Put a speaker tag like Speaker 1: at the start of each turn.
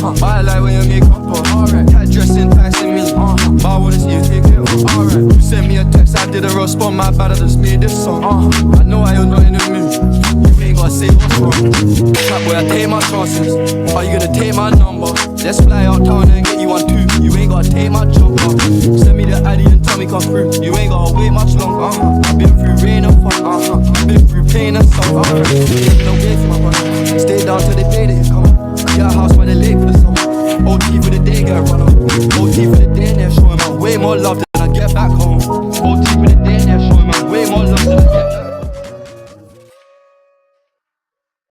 Speaker 1: I like when you make up Alright. Cat dressing, taxing me. But I wanna see you take it off. Alright. You sent me a text, I didn't respond. My bad, I just made this song. I know I you're not in the mood. You ain't gotta say what's wrong. Trap boy, I take my chances. Are you gonna take my number? Let's fly out town and get you one too. You ain't gotta take my jumper. Send me the ID and tell me come through. You ain't gotta wait much longer. I've been through rain and fire. Been through pain and suffer. No way for my brother. Stay down till the day that you come. Get a house by the lake for the summer. OT for the day, get a run up. OT for the day, and they're showing my way more love than I get back home.